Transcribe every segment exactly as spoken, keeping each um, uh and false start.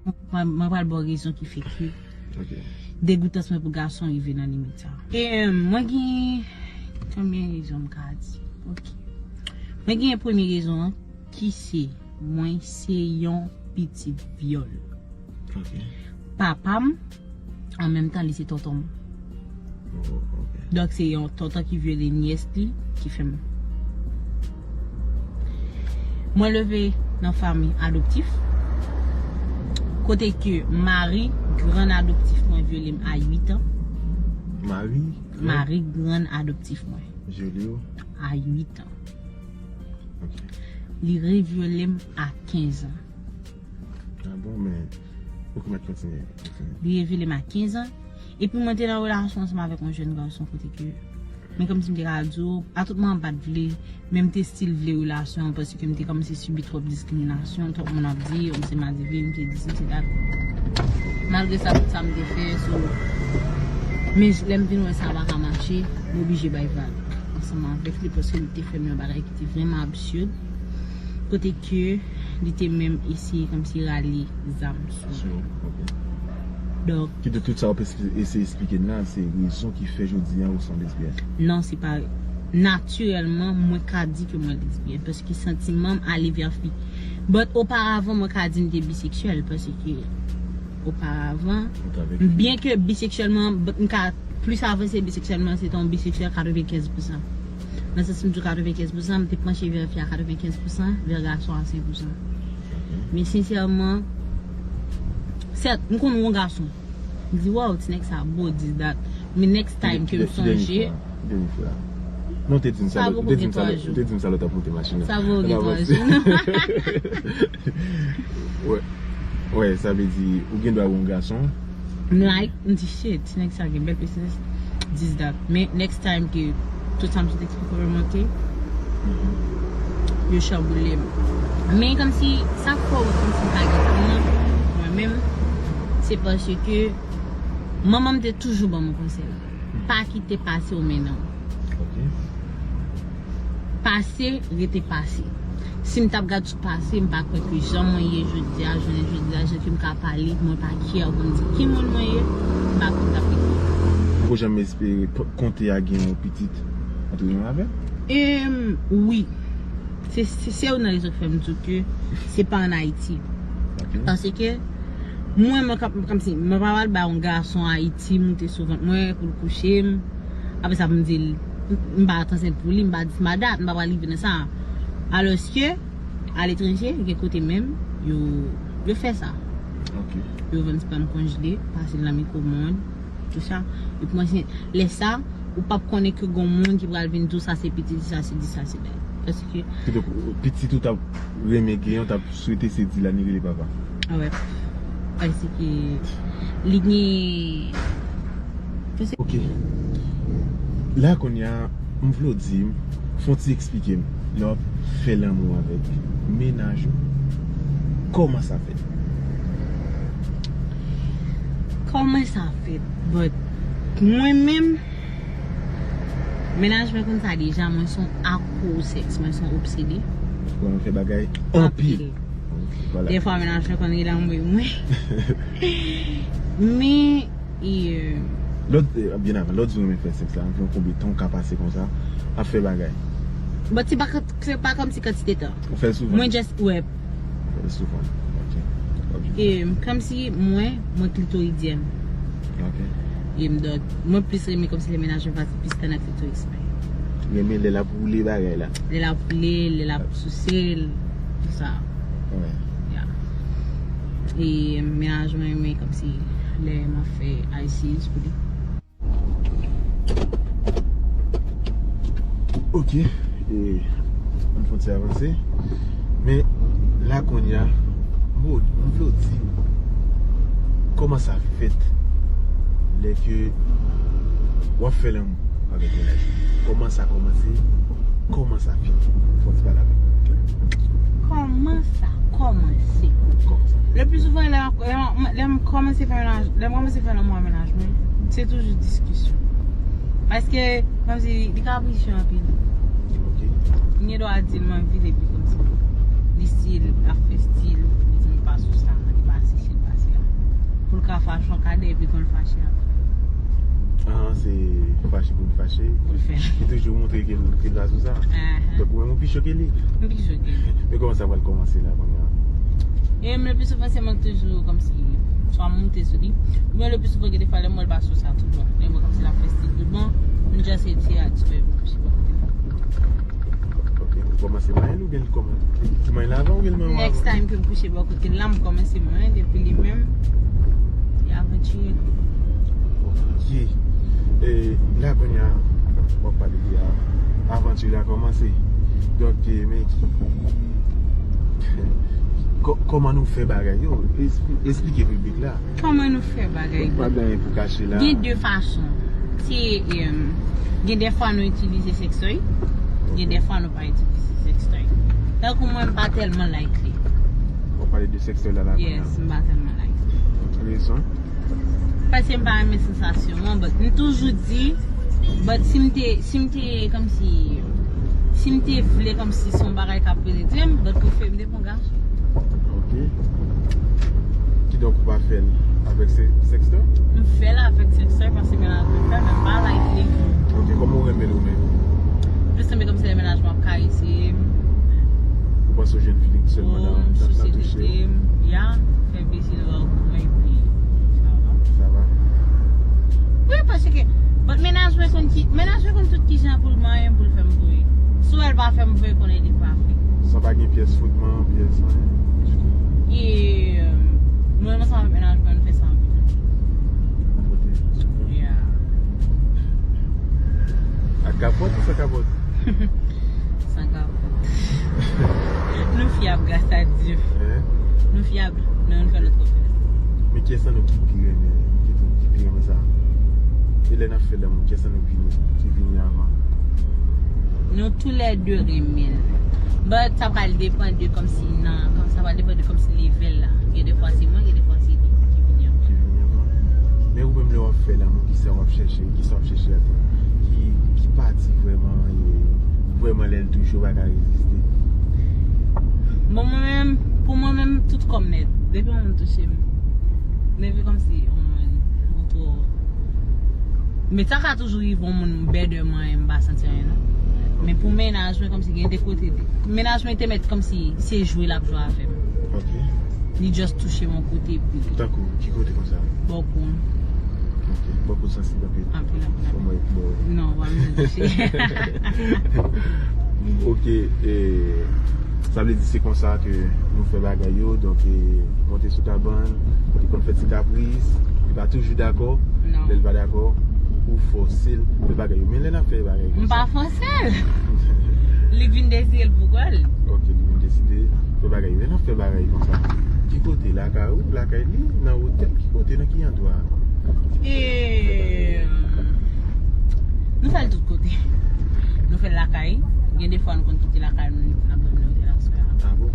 Mwen, mwen pral ba w rezon ki fè ke degoutans mwen pou gason rive nan limit sa. E, mwen gen konbyen rezon m ka di? Ok. Mwen gen premye rezon an, ki se, mwen se yon pitit vyòl. Ok. Papa m, an menm tan, li se tonton m. Oh, ok. Donk, se yon tonton ki vyole nyès li, ki fè m. Mwen leve nan fanmi adoptif, kote ke mari grann adoptif mwen vyole m a uit an. Mari? Mari grann adoptif mwen. Vyole w? A uit an. Ok. Li revyole m a kenz an. Ah bon, men, ok, mèt kontinye, kontinye. Li revyole m a kenz an. Epi mwen te nan relasyon ansanm avèk yon jèn gason kote ke, men kòmsi m te ka di w, a tout moman m pa t vle, men m te still vle relasyon an paske m te kòmsi sibi twòp diskriminasyon, twòp moun ap di, m se madivin, m se disi, m se dat. Malgre sa, tout sa m te fè, so, men lè m vin wè sa pa ka mache, m oblije bay vag ansanm avèk li paske li te fè m yon bagay ki te vrèman absid. Kote ke li te menm eseye kòmsi rale zam sou mwen. Donk, kite tout sa w ap eseye esplike n la, se rezon ki fè jodi a ou se yon lesbyèn? Non, se pa natirèlman mwen ka di ke mwen lesbyèn, paske santiman m ale vè fi. But oparavan, mwen ka di m te biseksyèl, paske oparavan, byen ke biseksyèlman, but m ka plis avanse biseksyèlman, se te yon biseksyèl katrevenkenz pousan. Nan sans m di w katrevenkenz pousan, m te panche vè fi a katrevenkenz pousan, vè gason a senk pousan. Men sensèman, sèt, m konn yon gason. M di, "Wow, ti nèg sa bo, this, that." Men next time ke m sonje. Non, te di m sa, te di m sa, te di m sa lè w t ap monte machin nan. Sa vo gen twa jou. Wè. Wè, sa vle di, ou gen dwa wè yon gason. M like, m di, "Shit, ti nèg sa gen bèl presans, this, that." Men next time ke tout sa m sot eksplike w remonte, yo chanboule m. Men kòmsi, sa k fè w wè kòmsi m pa gen fanm nan, mwen menm, se paske manman m te toujou ban m yon konsèy. Pa kite pase w mennen w. Ok. Pase, rete pase. Si m t ap gad sou pase, m pa kwè ke jan mwen ye jodi a, jounen jodi a, jan ke m ka pale, mwen pa kyè pou m di ki moun mwen ye, m pa kwè m t ap rete. Ou janm espere p-, konte a gen yon pitit antre nou avè l? Em, wi. Se, se, se youn nan rezon ki fè m di w ke se pa ann Ayiti. Ok. Paske mwen, mwen, kòm, kòmsi, mwen pa pral bay yon gason Ayiti moute sou vant mwen pou l kouche m. Apre sa, pou m di l, m, m pa t ansent pou li, m pa this, m pa that, m pa pral rive nan sa. Alòske, aletranje, gen kote menm, yo, yo fè sa. Ok. Yo vann sperm konjle, pase l nan mikwomond, tout sa. Epi mwen, se, lè sa, ou p ap konnen ke gon moun ki pral vin di w sa se pitit, sa se this, sa se that. Paske. Kidonk, pitit ou t ap renmen genyen, ou t ap swete se di l annik rele papa. Ah wè. Paske li gen. Ok. La kounye a, m vle w di m, fè w ti eksplike m, lè w ap fè lanmou avèk mennaj ou, kòman sa fèt? Kòman sa fèt? But, mwen menm, mennaj mwen konn sa deja, mwen se yon akro sèks, mwen se yon obsede. Ou renmen fè bagay anpil. Anpil. Vwala. Defwa, mennaj mwen konn rele anmwe mwen. Men, e, euh, lòt, eh, byen avan, lòt di w renmen fè sèks la, anviwon konbyen tan w ka pase konsa, ap fè bagay? But se pa, se pa kòmsi kantite tan. Ou fè l souvan? Mwen just, wè. Ou fè l souvan. Ok. Ok. E, kòmsi mwen, mwen klitoridyen. Ok. E m, donk, mwen plis renmen kòmsi lè mennaj mwen pase plis tan nan klitoris mwen. Renmen lè l ap woule bagay la. Lè l ap woule, lè l ap souse l, tout sa. Wè. Ya. E mennaj mwen renmen kòmsi lè m ap fè I C Us pou li. Ok, e, ann fè yon ti avanse. Men, la kounye a, Maud, m vle w di m, kòman sa fèt lè ke w ap fè lanmou avèk mennaj ou? Kòman sa kòmanse? Kòman sa fini? Fò w ti pale avè m. Kòman sa kòmanse? Kòman sa fèt? Le pli souvan, lè, lè, lè m kòmanse fè mennaj, lè m kòmanse fè lanmou a mennaj mwen, se toujou diskisyon. Paske, kòmsi, li kaprifye anpil. Ok. M gen dwa di l m anvi l, epi kòmsi, li still ap fè still, li di m pa sou sa, li pa sesi, li pa sa. Pou l ka fache yon kadè epi konn fache apre. Ah, se fache pou l fache. Pou l fè. Li toujou montre ke l, ke l pa sou sa. Ahah. Donk, ou menm ou pi cho ke li. M pi cho ke li. Men kòman sa pral kòmanse la, kounye a? E m, le pli souvan, se mwen ki toujou kòmsi, swa m monte sou li. Oubyen le pli souvan, gen de fwa, lè m wè l pa sou sa tout bon. Lè m wè kòmsi l ap fè stil tout bon, m just ede a ti pèp. Ok, ou kòmanse manyen l oubyen l kòman? Ou manyen l avan oubyen l manyen w avan? Next time ke m kouche bò kote l la, m kòmanse manyen l epi li menm, li avantire l. Ok. E la kounye a, w ap pale de a, avanti la kòmanse. Donk, e, men ki, kò-, kòman nou fè bagay yo? Espli-, esplike piblik la. Kòman nou fè bagay yo? Pa gen anyen pou kache la. Gen de fason. Se, em, gen de fwa nou itilize sextoy, gen de fwa nou pa itilize sextoy. Tankou mwen, m pa tèlman like li. Ou pale de sextoy la, la, kounye a? Yes, m pa tèlman like li. Rezon? Paske m pa renmen sansasyon an, but m toujou di, but si m te, si m te, kòmsi, si m te vle, kòmsi se yon bagay k ap penetre m, but pou fè m te pran gason. Ok. Kidonk ou pa fè l avèk se-, sextoy? M fè l avèk sextoy paske mennaj mwen fè, men m pa like li. Ok, kòman ou renmen l ou menm? Plis renmen kòmsi lè mennaj mwen ap karese m. Ou panse w jwenn feeling sèlman nan, nan, nan touche? Tete m, ya, fè plezi nan kò m, epi sa va. Sa va? Wi, paske, but mennaj mwen konn ki, mennaj mwen konn tout kijan pou l manyen m, pou l fè m voye. Si w wè l pa fè m voye, konnen li pa vle. San pa gen pyès fwotman, pyès anyen ditou. E, euh, mwen, ansanm avèk mennaj mwen, nou fè sa anpil. Kote? Yeah. Ak kapòt ou san kapòt? San kapòt. Nou fyab, gras a Dye. Hein? Nou fyab, men nou fè lòt konfyans. Men kiyès nan nou ki pi renmen, ki, ki pi renmen sa? E lè n ap fè lanmou, kiyès nan nou ki, ki vini avan? Nou toulède renmen l. But sa pral depann de kòmsi nan, kòm sa pral depann de kòmsi level la. Gen de fwa se mwen, gen de fwa se li ki vini avan. Ki vini avan. Men ou menm lè w ap fè lanmou, kisa w ap chèche, kisa w ap chèche atè? Ki, ki pati vrèman, e, vrèman lè l touche w pa ka reziste? Bon, mwen menm, pou mwen menm, tout kò m nèt. Depi yon moun touche m, depi kòmsi yon moun, ou twò. Men sa ka toujou rive yon moun bèdè mwen, m pa santi anyen, non. Men pou mennaj mwen, kòmsi gen de kote de. Mennaj mwen te mèt kòmsi se jwe l ap jwe avè m. Ok. Li just touche m yon kote epi. Tankou, ki kote konsa? Bò kou m. Ok. Bò kou sansib anpil. Anpil, anpil, anpil. Fò mwen, bon. Non, pa bezwen touche. Ok, e, sa vle di se konsa ke nou fè bagay yo, donk, e, monte sou kabann, li konn fè ti kapris, li pa toujou dakò, non. Lè l pa dakò, ou fòse l fè bagay yo. Men lè n ap fè bagay konsa. M pa fòse l. Li k vin deside l pou kò l. Ok, li vin deside fè bagay yo. Lè n ap fè bagay konsa, ki kote? Lakay ou, lakay li, nan otèl, ki kote, nan ki andwa? E, nou fè l tout kote. Nou fè l lakay. Gen de fwa nou konn kite lakay nou, n ap dòmi nan otèl aswè a. Ah bon?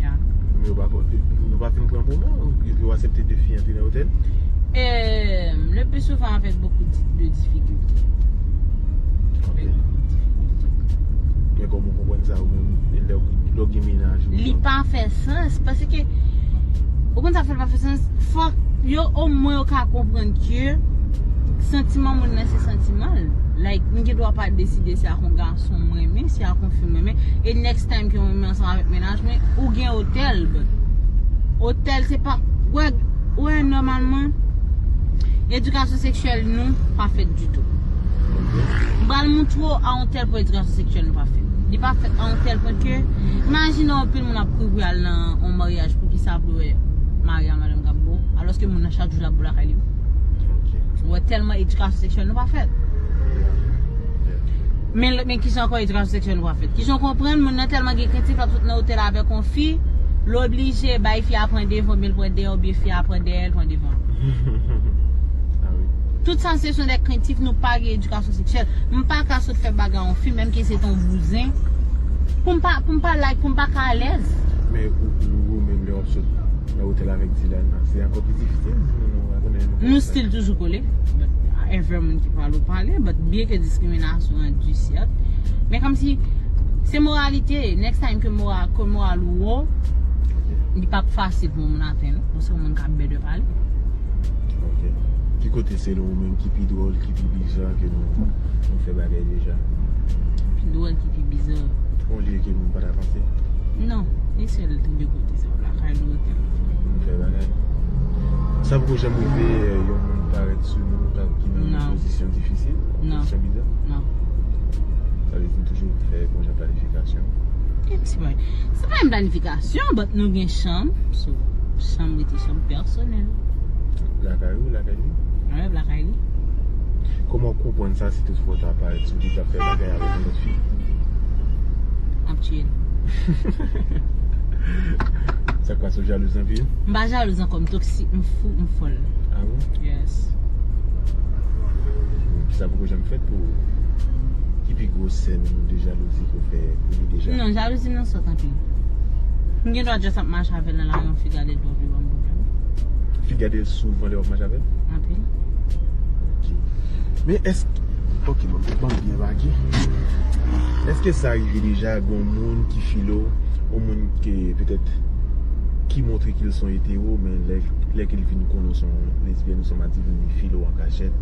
Ya. Men yo pa konn, nou pa fin pran moman, yo, yo aksepte de fi antre nan otèl? E, le plus souvent avec beaucoup de, de difficultés. Ok. Avec beaucoup de difficultés. Men kòman ou konprann sa ou menm, lè w, lè w gen mennaj ou? Li pa fè sans, paske, ou konn sa k fè l pa fè sans? Fòk yo, omwen yo ka konprann ke santiman moun nan se santiman l. Like, m gen dwa pa deside si ak yon gason m renmen, si ak yon fi m renmen. E next time ke mwen renmen ansanm avèk mennaj mwen, ou gen otèl, but otèl se pa, wè, wè, nòmalman, edikasyon seksyèl nou pa fèt ditou. M pral montre w a yon tèl pwen edikasyon seksyèl nou pa fèt. Li pa fèt a yon tèl pwen ke, imajine anpil moun ap kouri pou y al nan yon maryaj, poukisa pou wè mari a madanm k ap bo, alòske moun nan chak jou l ap bo lakay li. Ok. Ou wè tèlman edikasyon seksyèl nou pa fèt. Men, men kijan ankò edikasyon seksyèl nou pa fèt? Kijan w konprann moun nan tèlman gen krentif, l ap sot nan otèl avèk yon fi, l oblije bay fi a pran devan, oubyen l pran dèyè, oubyen fi a pran dèyè, l pran devan. Ah wi. Tout sa se son de krentif, nou pa gen edikasyon seksyèl. M pa ka sot fè bagay yon fi, menm ke se ton bouzen, pou m pa, pou m pa like, pou m pa ka alèz. Men ou, ou, ou menm lè w ap sot nan otèl avèk Dylan nan, se ankò pi difisil, nou, nou pa konnen nou. Nou still toujou kole. But, every moun ki pale, ou pale, but byen ke diskriminasyon an di sèt. Men kòmsi, se moralite, next time ke moral, ke moral ou wo, li p ap fasil pou moun atenn ou. Ou se yon moun k ap bèdè pale. Ki kote selon ou menm ki pi dwòl, ki pi biza ke nou, nou fè bagay deja? Pi dwòl, ki pi biza. Yon lye ke moun pa ta panse? Non, e sèl de kote sa, lakay nou, otèl. Nou fè bagay. Sa poko janm rive, eh, yon moun parèt sou nou, ki nan yon pozisyon difisil, yon pozisyon biza? Non. Sa vle di nou toujou fè bon jan planifikasyon. E ti bay. Se pa yon planifikasyon, but nou gen chanm, so, chanm rete chanm pèsonèl. Lakay ou, lakay li? Wi, lakay li. Kòman w konprann sa si toutfwa w ta parèt sou li, t ap fè bagay avèk yon lòt fi? M ap tiye l. Sa k pase, w jalouz anpil? M pa jalouz ankò, m toksik, m fou, m fòl. Ah bon? Yes. Sa poko janm fèt pou ou? Ki pi gwo sèn de jalouzi ke w fè pou li deja? Non, jalouzi nan sòt anpil. M gen dwa just ap mache avè l nan lari, yon fi gade l, l pa vle ban m pwoblèm. Fi gade l souvan lè w ap mache avè l? Anpil. Ok. Men èske, ok, ban m, ban m byen pake. Èske sa rive deja, gen yon moun ki file w, yon moun ke petèt ki montre ke l se yon etero, men lè, lè ke l vin konnen w se yon lesbyèn ou se yon madivin, li file w an kachèt,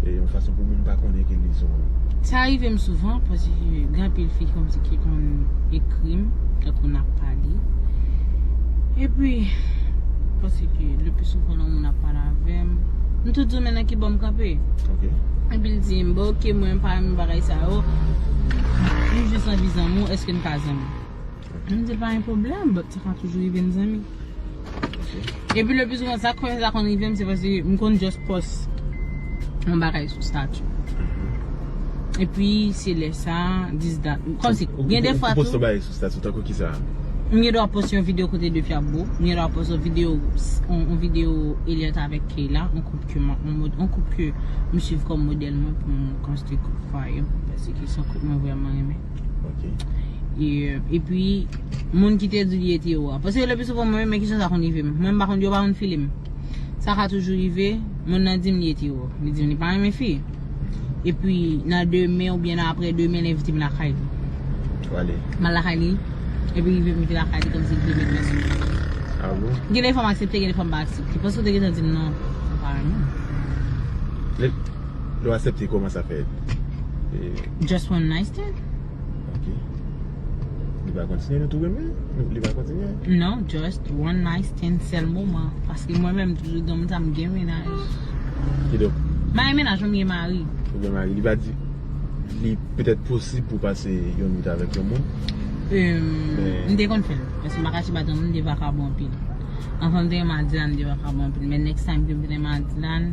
e yon fason pou moun pa konnen ke li se yon... Sa rive m souvan, paske gen anpil fi kòmsi ki konn ekri m, tankou n ap pale. Epi, paske le pli souvan lè yon moun ap pale avè m, m toujou di men nan ki bò m kanpe. Ok. Epi l di m, "Bon, ok, mwen m pa renmen bagay sa yo. M jis anvi zanmi w, èske n ka zanmi?" M di l pa gen pwoblèm, but sa ka toujou rive n zanmi. Ok. Epi le pli souvan sa, kòman sa konn rive m, se paske m konn just post yon bagay sou stati. Mhm. Epi se lè sa, this, that. Kòmsi, gen de fwa tou. Ou post yon bagay sou stati, tankou ki sa? M gen dwa post yon videyo kote de fi ap bo. M gen dwa post yon videyo, yon, yon videyo Eliot avèk Kayla, yon koup ke m, yon mod-, yon koup ke m swiv kòm modèl mwen pou m konstwi koup fwaye m, paske se yon koup mwen vrèman renmen. Ok. E, epi, moun ki te di li etero a. Paske le pli souvan, mwen menm, men kijan sa konn rive m. Mwen, m pa konn, yo pa konn file m. Sa ka toujou rive, moun nan di m li etero. Li di m li pa renmen fi. Epi, nan demen oubyen nan apre demen, l envite m lakay li. Ou ale? M al lakay li. Epi, rive m rive lakay li, kòmsi li te met men sou mwen. Ah bon? Gen de fwa m aksepte, gen de fwa m pa aksepte. Paske ou te gentan di m non, ou pa renmen m. Lè, lè w aksepte, kòman sa fèt? E, just one night stand. Ok. Li pa kontinye, nou tou renmen? Nou, li pa kontinye? Non, just one night stand, sèl moman. Paske mwen menm, toujou di moun sa, m gen mennaj. Kidonk? M pa gen mennaj, men m gen mari. Ou gen mari. Li pa di, li petèt posib pou pase yon nwit avèk yon moun? Em, men m te konn fè l. Paske m pa kache ba di yon moun, m te vakabon anpil. Anvan m te renmen Dylan, m te vakabon anpil. Men next time ke m te renmen Dylan,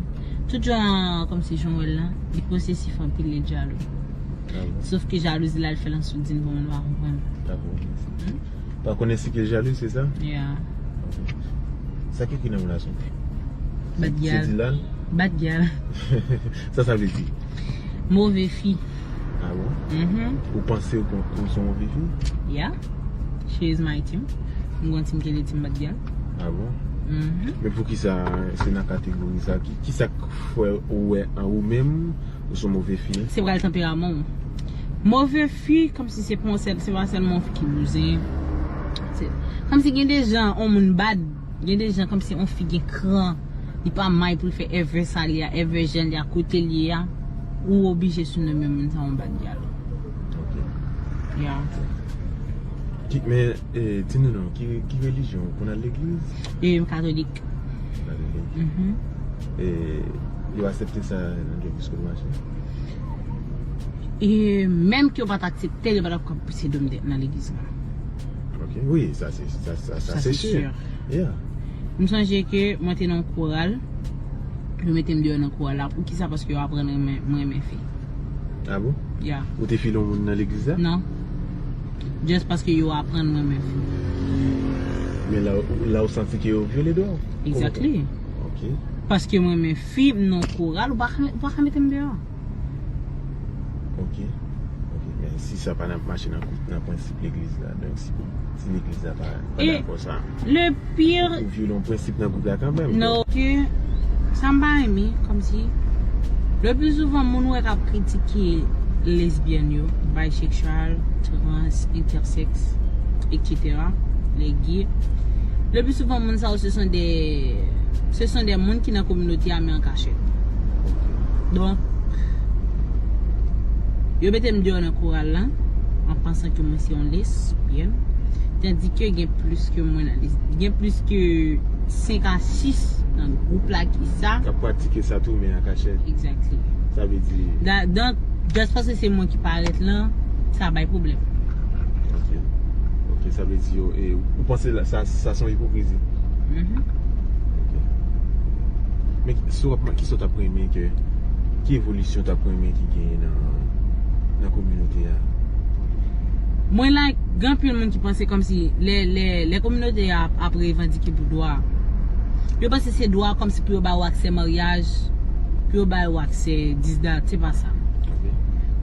tout jan, kòmsi jan w wè l lan, li posesif anpil, li jalou. Ah bon? Sof ke jalouzi la, l fè l an soudin pou moun pa konprann. Pa konprann. Hmm? Pa konnen si ke l jalou, se sa? Yeah. Ok. Sa ki ekri nan relasyon? Bad gyal. Se Dylan? Bad gyal. Sa sa vle di? Move fi. Ah bon? Mhm. Ou panse ou kon-, ou se yon move fi? Yeah. She is my team. M gon team ki rele team bad gyal. Ah bon? Mhm. Men poukisa se nan kategori sa? Ki, ki sa k fè ou wè an ou menm ou se yon move fi? Se pral tanperaman w. Move fi, kòmsi se pa yon sèl, se pa sèlman yon fi ki bouzen. Se, kòmsi gen de jan, yon moun bad, gen de jan kòmsi yon fi gen kran. Li pa may pou l fè ever sa li a, ever jan li a, kote l ye a. Ou oblije sou non men moun sa yon bad gyal. Ok. Yeah. Ki, men, eh, di nou non, ki, ki relijyon? Ou konn al legliz? Eh, m katolik. Katolik. Mhm. Eh, yo aksepte sa nan legliz kote w mache? E menm ke yo pa t aksepte l, yo pa t ap ka pouse do m nan legliz la. Ok, wi, sa se, sa, sa, sa se si. Yeah. M sonje ke mwen te nan yon koral, yo mete m deyò nan koral la. Poukisa? Paske yo aprann renmen, mwen renmen fi. Ah bon? Yeah. Ou te file yon moun nan legliz la? Non. Just paske yo aprann mwen renmen fi. Men la, la ou santi ke yo vyole dwa w? Exactly. Ok. Paske mwen renmen fi, m nan koral, ou pa ka, ou pa ka mete m deyò. Ok. Ok. Men si sa pa nan mache nan, nan prensip legliz la, donk si, si legliz la pa, pa dakò sa. Le pire. Ou vyole yon prensip nan gwoup la kanmenm. Non, ke sa m pa renmen, kòmsi. Le pli souvan, moun ou wè k ap kritike lesbyèn yo, bisexual, trans, intersex, et cetera, les gays. Le pli souvan, moun sa yo, ce sont des, ce sont des moun ki nan kominote a, men an kachèt. Donk, yo mete m deyò nan koral la, an pansan ke mwen se yon lesbyèn, tandike gen plis ke mwen nan les-, gen plis ke senk a sis nan gwoup la ki sa. K ap pratike sa tou, men an kachèt. Exactly. Sa vle di. Da-, donk, just paske se mwen ki parèt lan, sa bay pwoblèm. Ok. Ok, sa vle di yo, e, ou panse la, sa, sa se yon ipokrizi? Mhm. Ok. Men ki, si w ap, kisa w t ap renmen ke, ki evolisyon w t ap renmen ki genyen nan, nan kominote a? Mwen, like, gen anpil moun ki panse kòmsi lè, lè, lè kominote a ap, ap revandike pou dwa, yo panse se dwa kòmsi pou yo ba w aksè maryaj, pou yo ba w aksè dis dat, se pa sa. Ok.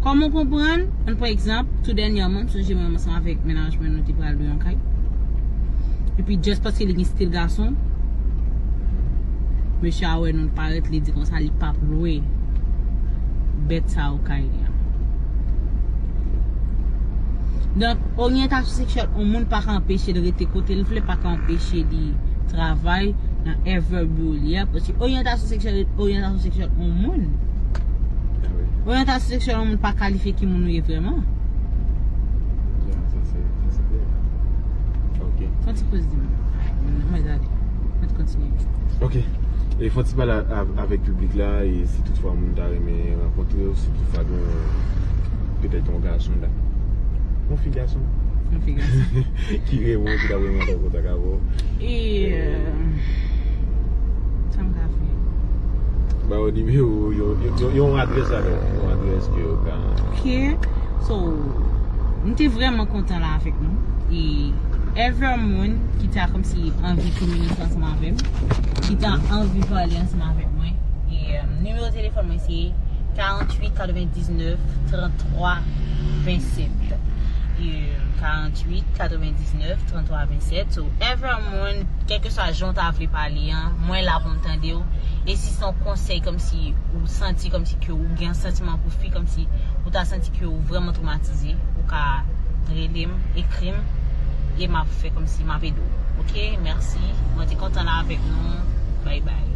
Kòman w konprann? Ann pran egzanp, tou dènyèman, m sonje mwen ansanm avèk mennaj mwen, nou te pral lwe yon kay. Epi, just paske li gen stil gason, mesye a wè nou parèt, li di konsa li p ap lwe bèt sa yo kay li an. Donk, oryantasyon seksyèl yon moun pa ka anpeche l rete kote l vle, pa ka anpeche li travay nan every boul li a, paske oryantasyon seksyèl, oryantasyon seksyèl yon moun. Ah wi. Oryantasyon seksyèl yon moun pa kalifye ki moun ou ye vrèman. Ya, sa se, sa se vre. Ok. Fè yon ti poz di m. Mwen gade. Mwen kontinye. Ok. E fè yon ti pale a-, avèk piblik la, e si toutfwa moun ta renmen rankontre w, si toutfwa gen yon, petèt yon gason la. Yon fi gason. Yon fi gason. Ki renmen w, ki ta renmen fè kontak avè w. E, euh, sa m ka fè? Ba yo nimewo, yo, yo, yo, yon adrès avè w. Yon adrès ke yo ka. Ok. So, m te vrèman kontan la avèk nou. E every moun ki ta kòmsi anvi kominike ansanm avè m, ki ta anvi pale ansanm avèk mwen. E, euh, nimewo telefòn mwen se karanntuit katrevendiznèf tranntwa vennsèt. E, karanntuit katrevendiznèf tranntwa vennsèt. So, every moun, kèlkeswa jan w ta vle pale an, mwen la pou m tande w. E si se yon konsèy kòmsi ou santi kòmsi ke ou gen yon santiman pou fi, kòmsi ou ta santi ke ou vrèman twomatize, ou ka rele m, ekri m, e m ap fè kòmsi m ap ede w. Ok, mèsi. Mwen te kontan la avèk nou. Bye bye.